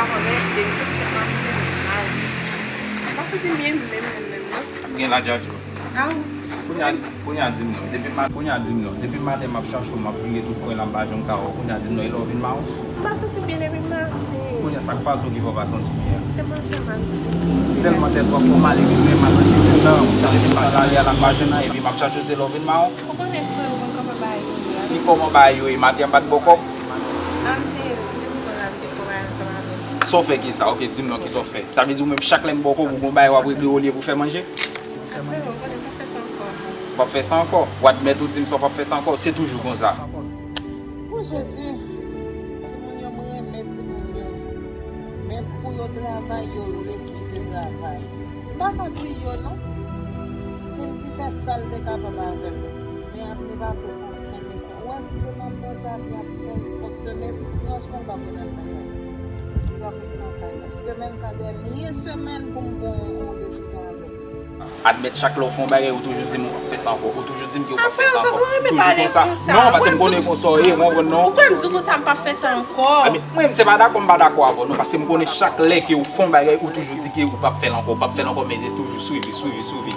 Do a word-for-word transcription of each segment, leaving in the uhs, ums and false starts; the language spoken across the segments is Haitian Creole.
Avan mèt de, m santi tèt mwen ap fè m mal. M pa santi m byen menm, menm, menm, non. Ap gen la djadjou. Aw. Kounye a, kounye a di m non. Depi ma-, kounye a di m non. Depi maten m ap chache w, m ap vire tout kwen la, m pa janm ka wè w. Kounye a di m non, e lè w vin mawon? M pa santi m byen depi maten. Kounye a sa k pase w ki fè w pa santi w byen? Tèt mwen fè mal, m santi m byen. Sèlman tèt w ap fè w mal epi menm a trannde sèt an, ou chanje tout tan lari a la m pa jwenn anyen, epi m ap chache w se lè w vin mawon. Ou konnen frè ou konn kòman bagay yo ye a. Ki kòman bagay yo ye? Maten an m pa t ba w kòb? A, m te, m te konprann la, m te fè bagay ansanm avè w. Sa w fè ki sa? Oke, di m non, ki sa w fè? Sa vle di ou menm chak lè m ba w kòb, ou gon bagay w ap regle olye pou fè manje? Apre, ou konnen m p ap fè sa ankò. W p ap fè sa ankò? W admèt ou di m sa w p ap fè sa ankò? Se toujou konsa. O Jezi, timoun yo, mwen renmen timoun yo. Men pou yo travay, yo refize travay. M pa ka di yo non. Tim di fè sa l te kapab avè m. Men ap li pa pou fè ankenn efò. Ou wè si se manman sa ki ap fè l, fòk semèn, franchman, m p ap ret anndan kay la. M p ap ret nan kay la. Semèn sa dènye semèn pou m pran yon desizyon avè l. Admèt chak lè w fè yon bagay, ou toujou di m w p ap fè sa ankò. Ou toujou di m ke w p ap fè sa ankò. Ou toujou konsa. Non, paske m konnen konsa w ye, ou konprann non? Ou kwè m di w konsa m p ap fè sa ankò? Mwen, se pa dakò m pa dakò avè w non, paske m konnen chak lè ke w fè yon bagay, ou toujou di ke ou p ap fè l ankò, ou p ap fè l ankò, men se toujou swivi, swivi, swivi.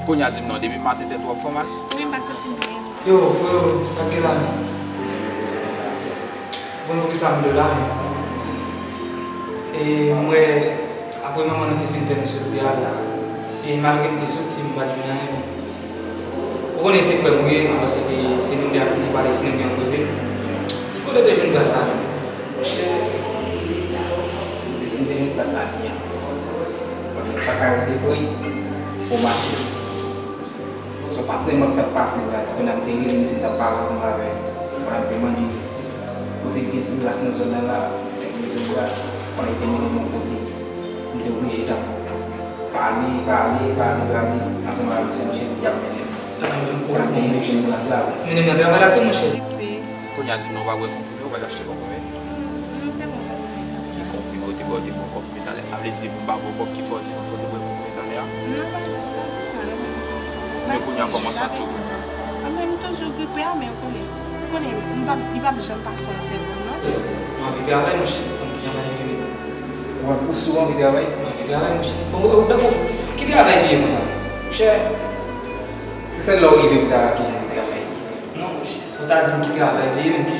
Kounye a di m non, depi maten tèt ou ap fè w mal? Wi, m pa santi m byen. Yo, freo, sa k gen la menm? Bon, poukisa m de la menm? E m wè, apre manman nou te fin fè nou soti a, e malgre m te soti, m pa t jwenn anyen menm. Ou konnen se frè m ou ye, m panse ke se nou de ap vini pale si nou gen yon koze. Ki kote w te jwenn plas sa menm? Monchè, m te, m te jwenn plas la byen. Mwen pa ka rete vre, fò mache. Se yon patnè mwen k t ap pase la, se kounye a m te rele misye, m t ap pale ansanm avè l. Kounye a m te mande kote k gen ti glas nan zòn nan la, nèg yo jwenn glas, kounye a l te mennen m yon kote, m te oblije t ap pale, pale, pale, pale, ansanm avè misye, misye di y ap mennen m. Kounye a m te rive jwenn glas la wi. Mennen m nan travay la tou, monchè. Kounye a di m non, w pa bwè konprime, w pa t achte konprime. Ki konprime ou te bwè, ou te bwè konprime talè? Sa vle di pou m pa bwè kòb ki fè w di konsa ou te bwè konprime talè a? Non, pa di, pa di sa, non, men m toujou gripe. Men kounye a kòman w santi w? A, men m toujou gripe a, men ou konnen, ou konnen, m p ap, li p ap janm pase yon sèl kou, non. Mwen anvi travay, monchè, mwen anvi travay, monchè. Ou, ou sou anvi travay? Mwen anvi travay, monchè. Ou, ou, ou, ou, ki travay li ye konsa? Monchè, se sèl lè w rive pou ta wè kijan ki travay li ye. Non, monchè. Ou ta di m ki travay li ye, men ki,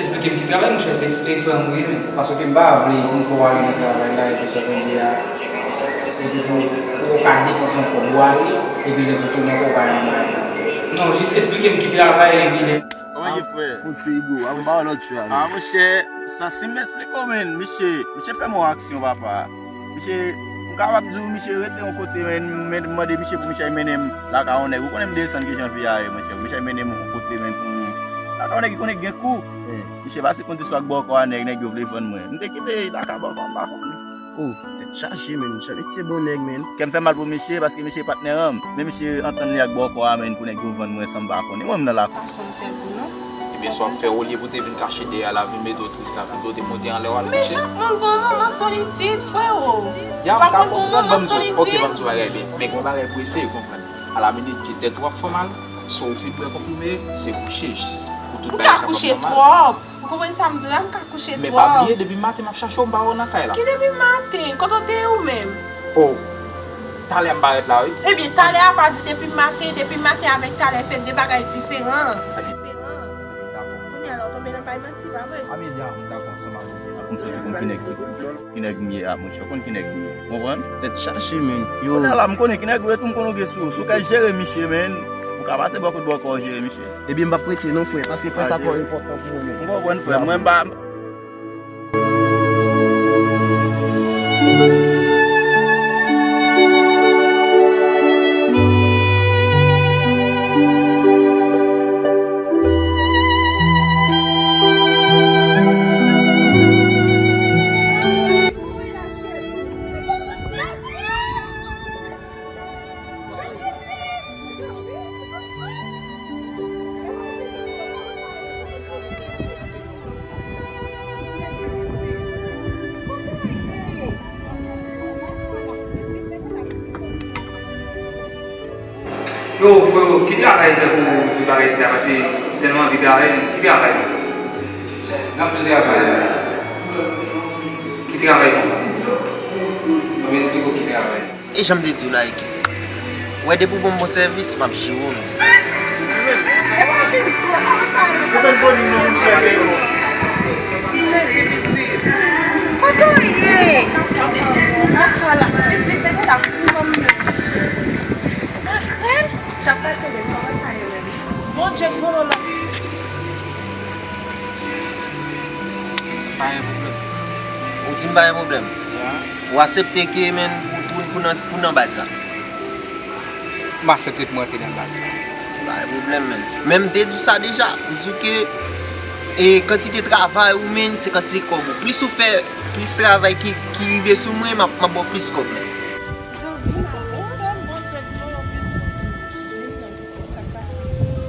esplike m ki travay, monchè, se frè, frè m ou ye, men. Paske m pa vle pou m fè w ale nan travay la, epi sa kounye a, epi pou, pou w ka depanse yon kòb ou ale, epi lè pou tounen ankò, ou pa gen bagay la. Non, jis esplike m ki travay li ye. Kòman ye, frè? Kout figo, a, m ba w lòt chwa, men. A, monchè, sa si m esplike w, men, misye, misye fè m yon aksyon, papa. Misye, m kapab di w, misye rete yon kote, men, men, mande misye pou misye al mennen m lakay yon nèg. Ou konnen m desann ki jan vi a ye, monchè. Misye al mennen m yon kote, men, pou m lakay yon nèg ki konnen gen kou. Misye pase kondisyon ak bòkò a nèg, nèg yo vle vann mwen. M te kite lakay bòkò a, m pa konnen. Oh, tèt chaje, men. Misye bon nèg, men. Kè m fè mal pou misye, paske misye patnè an m. Men misye antann li ak bòkò a, men, pou nèg yo vann mwen san m pa konnen. Mwen, m nan lakay. Pa sanm sèl pou nou. Ebyen, sa w ap fè, olye pou w te vin kache dèyè l, la vin mete w tris la, plito w te monte anlè w al kouche. Men chak moun gon moman solitid, freo. Ya, m ka konprann, ban m di w, oke, ban m di w bagay byen. Men gon bagay pou eseye konprann. A la minit ke tèt ou ap fè w mal, swa ou fin bwè konprime, se kouche, jis pou tout bagay kapab nòmal. M ka kouche twòp. Ou konprann sa m di w la? M ka kouche twòp. Men pa bliye, depi maten m ap chache w, m pa wè w nan kay la. Ki depi maten? Kote w te ye ou menm? Oh. Talè a m parèt la, wi. Ebyen, talè a pa di depi maten, depi maten avèk talè, se de bagay diferan. Diferan. Kounye a la, w tonbe nan bay manti, pa vre? Amelia, m dakò ansanm avè w. M soti konn ki nèg ki, ki nèg m ye a, monchè. Ou konn ki nèg m ye. Ou konprann? Tèt chaje, men. Yo. Kounye a la, m konnen ki nèg ou ye tou, m konnen ou gen sou ou. Si w ka jere misye, men, ou ka pase bò kote bòkò w jere misye. Ebyen, m p ap prete non, frè, paske frè sa twò enpòtan pou mwen menm. M konprann, frè. Mwen, m pa, Yo, freo, ki travay tankou ou di parèt la, paske m tèlman anvi travay, ki travay? N ap travay la. Travay konsa. Ban m esplike w ki travay. E jan m te di w la, Eke. Ou wè, depi w ban m bon sèvis, m ap jere w, men. M sezi, pitit. Kote w ye? Gad sa la. Makrèl? Bondye k vòlò la. Pa gen pwoblèm. Ou di m pa gen pwoblèm? Ya. Ou aksepte ke, men, pou, pou, pou nan, pou nan baz la? M aksepte pou m rantre nan baz la. Pa gen pwoblèm, men. Men m te di w sa deja. M di w ke, e, kantite travay ou, men, se kantite kòb ou. Plis ou fè, plis travay ki, ki rive sou mwen, m ap, m ap ba w plis kòb, men. Zanmi, pa gen sèl Bondye k vòlò pitit.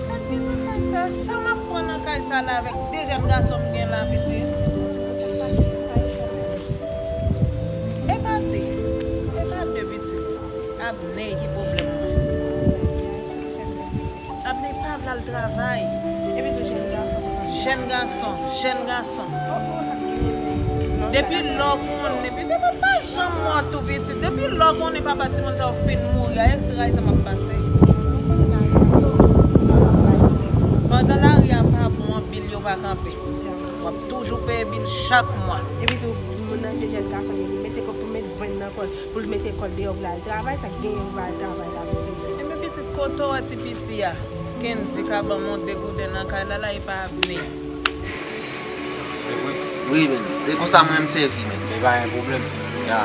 Sa k gen nan kay sa? Sa m ap pran nan kay sa la avèk de jèn gason m gen la, pitit? E pa de, e pa de, pitit. Abney ki pwoblèm mwen. Abney pa vle al travay. Epi tou jèn gason. Jèn gason, jèn gason. Depi lè w konnen, pitit, mwen pa janm wont ou, pitit. Depi lè w konnen papa timoun sa yo fin mouri a, e tray sa m ap pase. Pandan lari a pa bon, bil yo pa kanpe. W ap toujou peye bil chak mwa. Epi tou, moun nan se jèn gason, li mete kòb pou met grenn nan kò l, pou l mete kò l deyò pou l al travay, sa k genyen pou l al travay la, pitit? Ebyen, pitit, kote w wè ti piti a? Kendy ka ban m yon de gouden nan kay la, la, e pa Abney. Wi, men. E konsa mwen menm sèvi, men. E pa gen pwoblèm. Ya.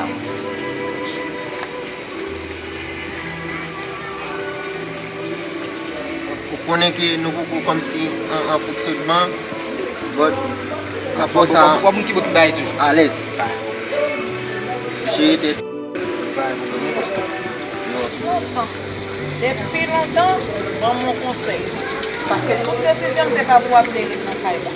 Ou konnen ke nou poko kòmsi an, an fonksyonman, but, rapò sa. W ap moun ki bò ti bagay toujou. Alèz. Jere tèt. Lontan. Depi lontan, ban m yon konsèy. Paske tout desizyon m se pa pou Abney ret nan kay la.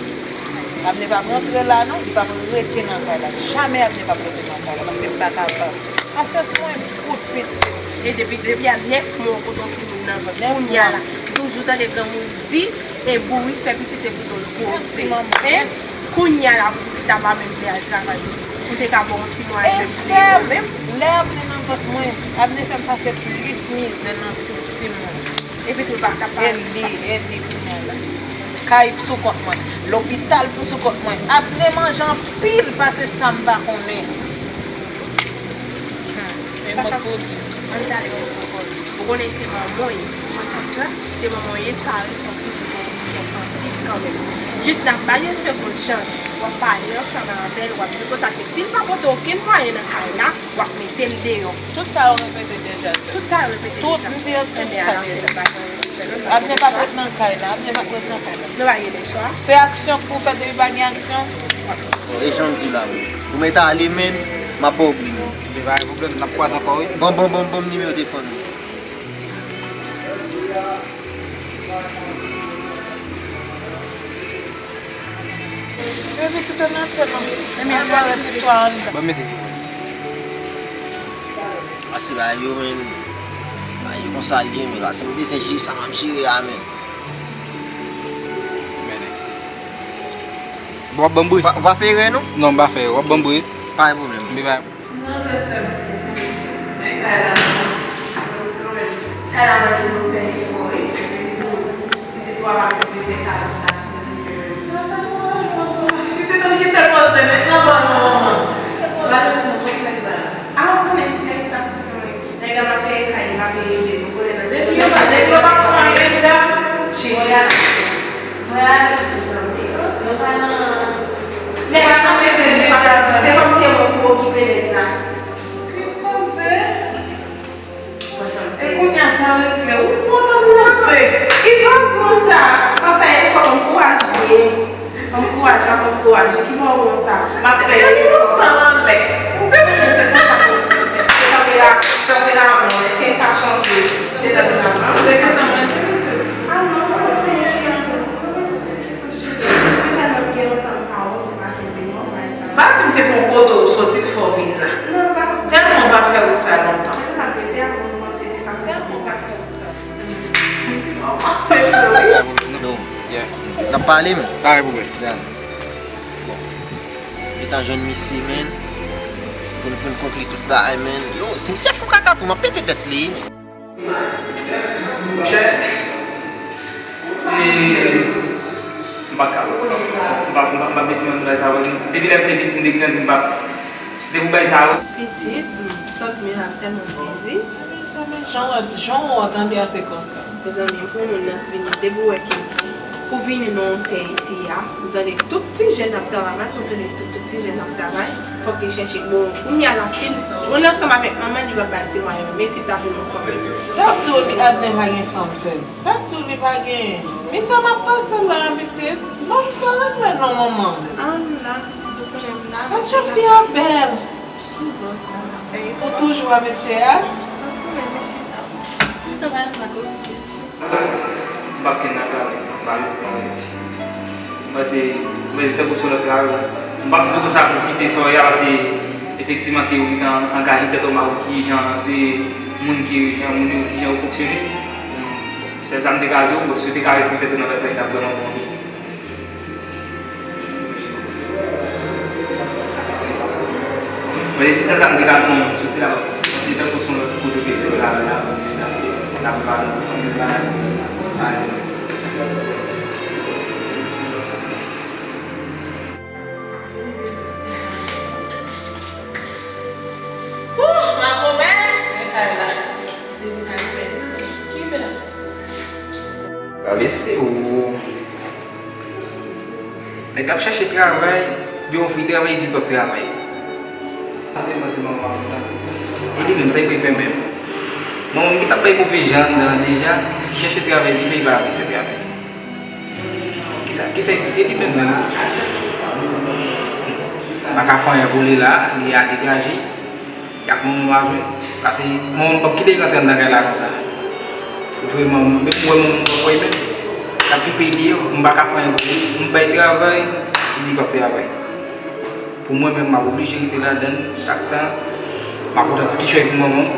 Abney p ap rantre la non, li p ap rete nan kay la. Jamè Abney p ap rete nan kay la, paske m pa kapab. Pasyans mwen kout, pitit. E depi, depi a nèf mwa ou pote yon timoun nan vant. Nèf mwa. Kounye a la, toujou tande granmoun di, e bourik fè pitit se pou do l gwose. Mèsi, manman. Mèsi. Kounye a la pou pitit la pa menm vle al travay. Ou te ka ba yon ti mwayen. E sèl lè Abney nan vant mwen, Abney fè m pase plis mizè nan tout timoun. Epi tou l pa kapab. E li, e li kounye a la. Kay sou kont mwen. Lopital pou sou kont mwen. Abney manje anpil pase sa m pa konnen. Hmm. E mòd pou w di. Ann ale yon ti pòz. Ou konnen se manman w ye. Ou konprann sa m di w la? Se manman w ye, l parèt, fò w toujou gen yon ti kè sansib kanmenm. Jis n ap ba l yon segonn chans. W ap pale ansanm avè l, w ap di l konsa ke si l pa pote okenn mwayen nan kay la, w ap mete l deyò. Tout sa yo repete deja, sè. Tout sa yo repete deja. Tout, m di yo tout sa deja. Abney p ap ret nan kay la, Abney p ap ret nan kay la. Nou pa gen lechwa. Se aksyon k pou fè, depi pa gen aksyon. Bon, e jan m di w la, wi. Ou mèt ale, men, m ap ba w bri, men. Ebyen, pa gen pwoblèm, n ap kwaze ankò, wi. Bon, bon, bon, bon, nimewo telefòn ou. Epi ti tè nan tè non. Ebyen, al gade ti twa anndan. Ban m mete. Pase ba yo, men. Ba yo konsa l ye, men. Pase m bezwen jere sa m ap jere a, men. Mennen. W ap ban m bri? Ou pa, ou pa fè erè, non? Non, m pa fè erè. W ap ban m bri? Pa gen pwoblèm. M pa Non, lè sè m, men kay la, kay la mwen pou nou fè efò, wi. Epi tou, pitit ou a pa vin fè sa konsa, si pitit yo menm. Sa, sa nou pa jwe ankò. Pitit ou kite koze, men nan bò non, manman. Gade pou mwen, nèg la. A, ou konnen, nèg sa pitit mwen. Nèg la pa peye kay, li pa peye de, nou konnen nan. Depi yo pa, depi yo pa fè anyen, sa, cheri. Vwayale, zanmi. Nou pa nan. Nèg la kanpe de leta, se kòmsi se mwen pou okipe nèg la. Ki koze? E kounye a sa regle, ou kontan pou w se. Ki pa konsa, pa fè efò, ankouraje. Ankouraje, ap ankouraje, ki bò konsa? M ap fè. Depi lontan anlè. Ou te konnen se konsa pou se tanperaman, tanperaman, se pa chanje, se tanperaman. Ou te gentan manje, pitit? A non, mwen pa manje ankò. Mwen pa manje ankò. Se sèlman gen lontan m pa wè w, m pase de mwa, pa egzanp. Pa di m se pou yon kote w soti k fè w vin la. Non, pa. Tèlman w pa fè wout sa lontan. Mwen pa prese, avan m kòmanse, se sa k fè m pa fè wout sa. Mèsi, manman. Mèsi, wi. Yo, n ap pale, men. Pa gen pwoblèm. Bon. Gentan jwenn misye, men. Pou n konkli tout bagay, men. Yo, si misye fè kaka tou, m ap pete tèt li. Monchè, e, m pa ka, m pa, m pa, m pa, m pa met mwen nan bagay sa yo. Depi lè m te piti, m te gentan di m p ap, si te pou bagay sa yo. Pitit, m santi men ap tèlman sezi. Sa men jan w, jan w tande a se konsa. Mezanmi, m pran moun nan vini, depi w wè ke ou vini nan yon tè isi a, ou tande tout ti jèn ap travay, m tande tout, tout ti jèn ap travay, fòk li chèche bon. Kounye a la, si l, ou ansanm avèk manman, li p ap bay ti mwayen, men si l ta vin yon fanm. Sa k di w li Adnen pa gen fanm, sè m? Sa k di w li pa genyen? Men sa m ap pase la, pitit. Bon, sa regle non, manman. Ala, pitit, ou konnen m la. Gad jan fi a bèl. Ki bò sa? Ou toujou wè mesye a? Mwen konnen mesye sa. Tout travay nou pa konn kite mesye sa. M p ap kenn nan travay, m pa bezwen travay mesye. Mwen se, mwen se tankou se yon lòt travay. M p ap di w konsa pou kite sa w ye a, paske efektivman ke ou gentan angaje tèt ou, m ap wè kijan de moun ki, jan moun yo, kijan yo fonksyone. Sèl sa m te ka di w, bon, si w te ka retire tèt ou nan bagay sa, li t ap vrèman bon wi. Men se sa m te ka di w, soti la, se tankou se yon lòt kote w te jwenn travay la, pou vin danse, n ap prepare yon bagay pou mwen. Wouh, makomè! Men kay la. Jezi pa gen pèn. Ki pèn? Travèse ou. Nèg la ap chache travay, yo ofri travay, li di l p ap travay. E li menm, sa l prefere menm? Manman m ki t ap bay move jan anndan an deja, ki chache travay, li fè, li pa vle fè travay. Kisa, kisa, e li menm menm? M pa ka fè anyen pou li la, li a degaje. Y ap manman m ap jwenn. Paske manman m p ap kite l rantre anndan kay la konsa. Vrèman, menm pou wè manman m p ap wè l menm. L ap gen peyi deyò, m pa ka fè anyen pou li. M bay travay, li di l p ap travay. Pou mwen menm, m ap oblije rete ladann chak tan. M ap pote ti kichòy pou manman m.